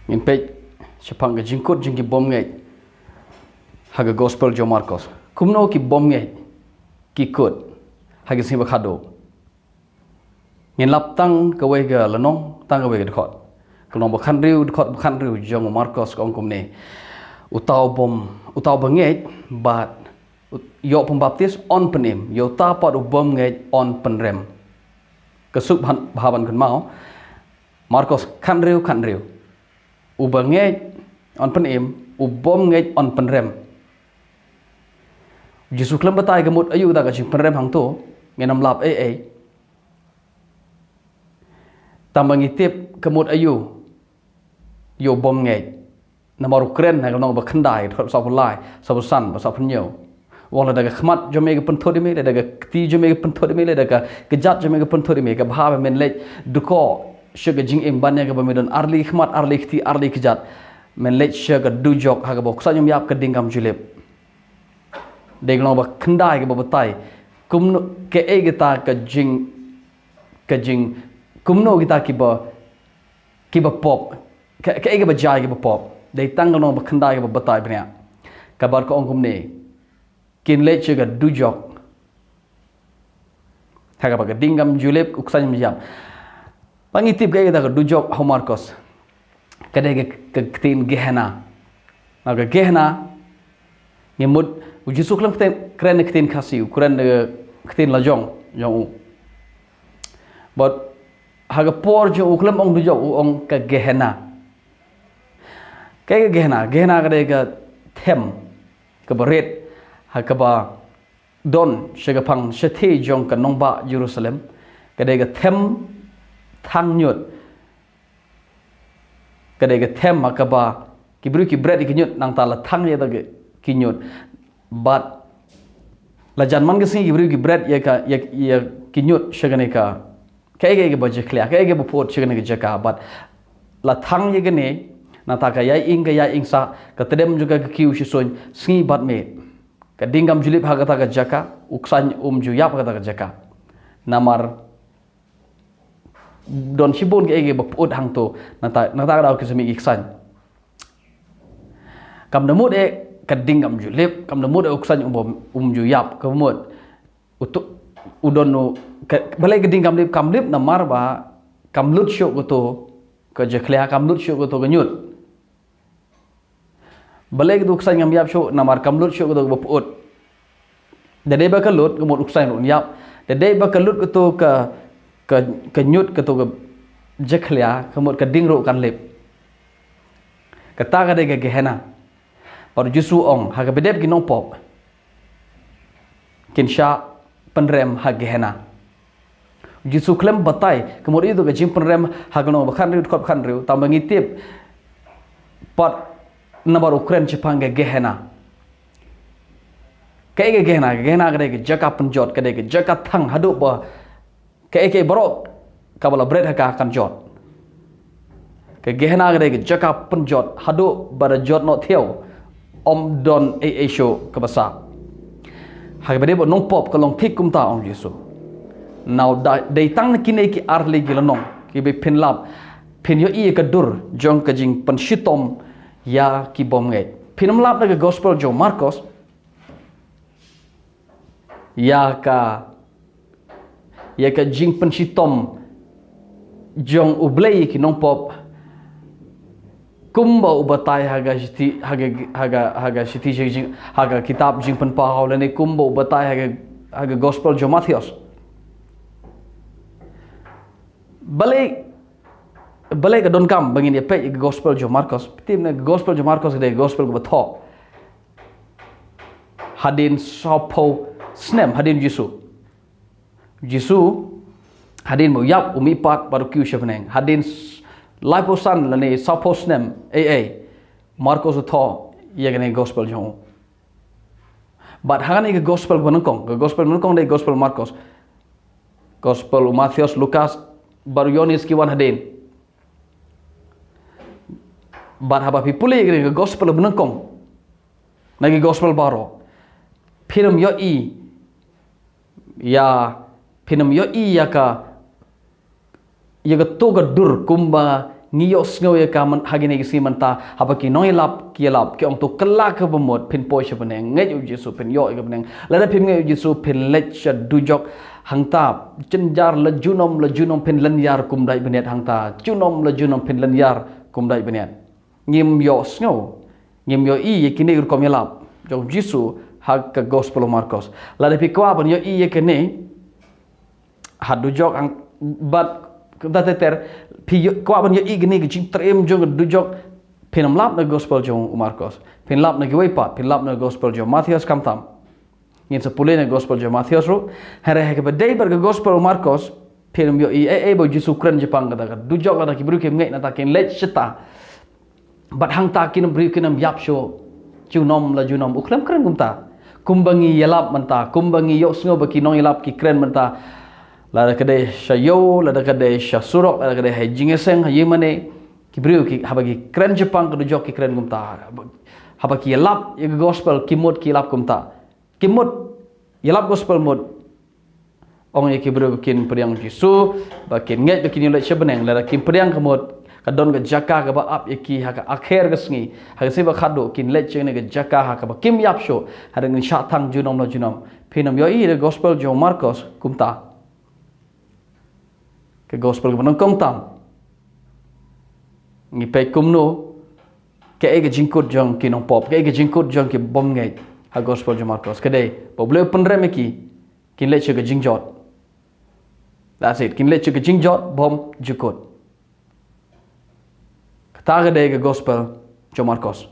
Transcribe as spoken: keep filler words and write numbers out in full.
Ngin peit shaphang ka jingkut jong ki bym ngeit ha ka gospel jong Markos. Kumno ki bym ngeit ki kut ha ki sngi ba khadduh. Ngin lap tang kawei ka lynnong, tang kawei ka dkhot. Ka lynnong ba khathynriew, dkhot ba khathynriew jong u Markos ka ong kumne. Uta u bym, uta u bym ngeit bad ïoh pynbaptis yn pynim, ïa uta pat u bym ngeit yn pynrem. Ka suk bha ban kynmaw. Markos khathynriew khathynriew. U bym ngeit yn pynim, u bym ngeit yn pynrem. Jisu khlem batai ka mut aïu da ka jingpynrem hangto, ngin ym lap ei ei. Tang ba ngi tip ka mut aïu ïa u bym ngeit. Namar u kren ha ka lynnong ba khyndai, dkhot sawphew lai, sawphew san, bad sawphew hynñiew. U ong lada ka khmat jong me ka pynthut ïa me, lada ka kti jong me ka pynthut ïa me, lada ka kjat jong me ka pynthut ïa me, ka bha ba men leit dkoh sha ka jingim ban ïa kaba me don arlikhmat, arlikti, arlikjat. Men leit sha ka dujok ha kaba u ksain um ïap, ka ding kam ju lip. Dei ka lynnong ba khyndai kaba batai kumno, kaei kata ka jing, ka jing, kumno kita kiba, kiba pop, ka, kaei kaba jia ïa kiba pop. Dei tang ka lynnong ba khyndai kaba batai bniah. Kaba ka ong kumne. Kin leit sha ka dujok ha kaba ka ding kam ju lip, u ksain um ïap. Ba ngi tip kaei kata ka dujok ha u Markos. Ka dei ka, ka ktien Gehenna. Na ka Gehenna, ngi mut, u Jisu khlem kren, kren ka ktien Khasi, u kren ka ktien lajong jong u. Bad ha ka por jong u khlem ong dujok, u ong ka Gehenna. Kaei ka Gehenna, Gehenna ka dei ka them kaba rit ha kaba don sha ka phang shathie jong ka nongbah Jerusalem. Ka dei ka them thang ñiut. Ka dei ka them ha kaba ki briew ki bret ïa ki ñiut, nangta la thang ïa kita ki ñiut. Bad la jan man ka sngi ki briew ki bret ïa ka, ïa, ïa ki ñiut sha kane ka, kaei kaei kaba jakhlia, kaei kaba pyut sha kane ka jaka. Bad la thang ïa kane, nangta ka ïai ing, ka ïai ing sah, ka tdem jong ka ka kiew shisuiñ, sngi bad miet. Ka ding kam ju lip ha kata ka jaka, u ksain um ju ïap ha kata ka jaka. Namar don shibun kaei kaba pyut hangto, nangta, nangta ka daw ki sa mih ki ksain. Kam da mut eh ka ding kam ju lip, kam da mut eh u ksain um, um ju ïap, ka mut. Utu, u don u, ka, balei ka ding kam lip, kam lip namar ba kam lut shuh kato ka jakhlia, kam lut shuh kato ka ñiut. Balei kato u ksain kam ïap shuh, namar kam lut shuh kato kaba pyut. Da dei ba ka lut, ka mut u ksain ruh un ïap. Da dei ba ka lut kato ka, ka, ka ñiut, kato ka jakhlia, ka mut ka ding ruh kan lip. Kata ka dei ka Gehenna. Bad u Jisu u ong, ha kaba dep ki nongpop kin shah pynrem ha Gehenna. U Jisu khlem batai ka mut aïu ka jingpynrem ha ka lynnong ba khathynriew, dkhot khathynriew, tang ba ngi tip pat namar u kren shaphang ka Gehenna. Kaei ka Gehenna, ka Gehenna ka dei ka jaka pynjot, ka dei ka jaka thang haduh ba kaei kaei baroh kaba la bret ha ka kan jot. Ka Gehenna ka dei ka jaka pynjot haduh ba da jot noh thiaw, ym don ei ei shuh kaba sah. Ha kaba dei ba nongpop ka long thik kumta, ong Jisu. Nau da, dei tang na kine ki arliang ki lynnong kiba phin lap, phin ïohi ïa ka dur jong ka jingpynshitom ïa ki bym ngeit. Phin ym lap na ka gospel jong u Markos ïa ka, ïa ka jingpynshitom jong U Blei ïa ki nongpop, kumba u batai ha ka shithi, ha ka, ha ka, ha ka shithi jing, jing, ha ka kitab Jingpynpaw lane kumba u batai ha ka, ha ka gospel jong u Mathaios. Balei, balei ka donkam ba ngin ïa peit ïa ka gospel jong u Markos? Tip ne ka gospel jong u Markos ka dei ka gospel kaba thoh hadien sawphew snem hadien Jisu. Jisu hadien ba u ïap, u mihpat bad u kiew sha bneng, hadien s-, laiphew san lane sawphew snem ei ei, Markos u thoh ïa kane ka gospel jong u. Bad ha kane ka gospel ba nyngkong, ka gospel ba nyngkong dei gospel Markos. Gospel u Mathaios, Lukas bad u Ïoannis ki wan hadien. Bad haba phi pule ïa kane ka gospel ba nyngkong na ki gospel baroh, phin ym ïohi ïa, phin ym ïohi ïa ka, ïa kato ka dur kumba Ngi ïohsngew ïa ka man, ha kine ki sngi mynta, haba ki nongïalap ki ïalap, ki ong to kylla ka bamut, phin poi sha bneng, ngeit ïa u Jisu, phin ïoh ïa ka bneng. Lada phim ngeit ïa u Jisu, phin leit sha dujok. Hangta, jynjar la junom la junom phin lynñiar kum dait bniat hangta. Junom la junom phin lynñiar kum dait bniat. Ngim ïohsngew, ngim ïohi ïa kine ki rukom ïalap jong u Jisu ha ka Gospel u Markos. Lada phi kwah ban ïohi ïa kine, ha dujok hang, bad kumta ter ter, phi ïoh, kwah ban ïohi kine ki jingtriem jong ka dujok, phin ym lap na ka Gospel jong u Markos. Phin lap na kiwei pat, phin lap na ka Gospel jong u Mathaios khamtam. Ngin sa pule na ka Gospel jong u Mathaios ruh. Hynrei ha kaba ïadei bad ka Gospel u Markos, phin ym ïohi ei ei ba u Jisu u kren shaphang kata ka dujok, lada ki briew kim ngeit nangta kin leit shata. Bad hangta kine ki briew kin ym ïap shuh. Junom la junom, u khlem kren kumta. Kumba ngi ïalap mynta, kumba ngi ïohsngew ba ki nongïalap ki kren mynta. Lada ka dei sha ïew, lada ka dei sha surok, lada ka dei ha jingïaseng, ha ïingmane. Ki briew ki, haba ki kren shaphang ka dujok ki kren kumta. Haba ki ïalap ïa ka Gospel, ki mut ki ïalap kumta. Ki mut, ïalap Gospel mut. Ong ïa ki briew ba kin pdiang u Jisu, ba kin ngeit ba kin ïoh leit sha bneng, lada kim pdiang ka mut, ka don ka jaka kaba ap ïa ki ha ka akher ka sngi, ha ka sngi ba khatduh kin leit sha kane ka jaka ha kaba kim ïap shuh, hynrei ngin shah thang junom la junom. Phin ym ïohi ha ka Gospel jong u Markos kumta. Ka Gospel kaba nyngkong tam. Ngi peit kumno, kaei ka jingkut jong ki nongpop, kaei ka jingkut jong ki bym ngeit ha ka Gospel jong u Markos. Ka dei ba U Blei u pynrem ïa ki, kin leit sha ka jingjot. That's it, kin leit sha ka jingjot bymjukut. Kata ka dei ka Gospel jong u Markos.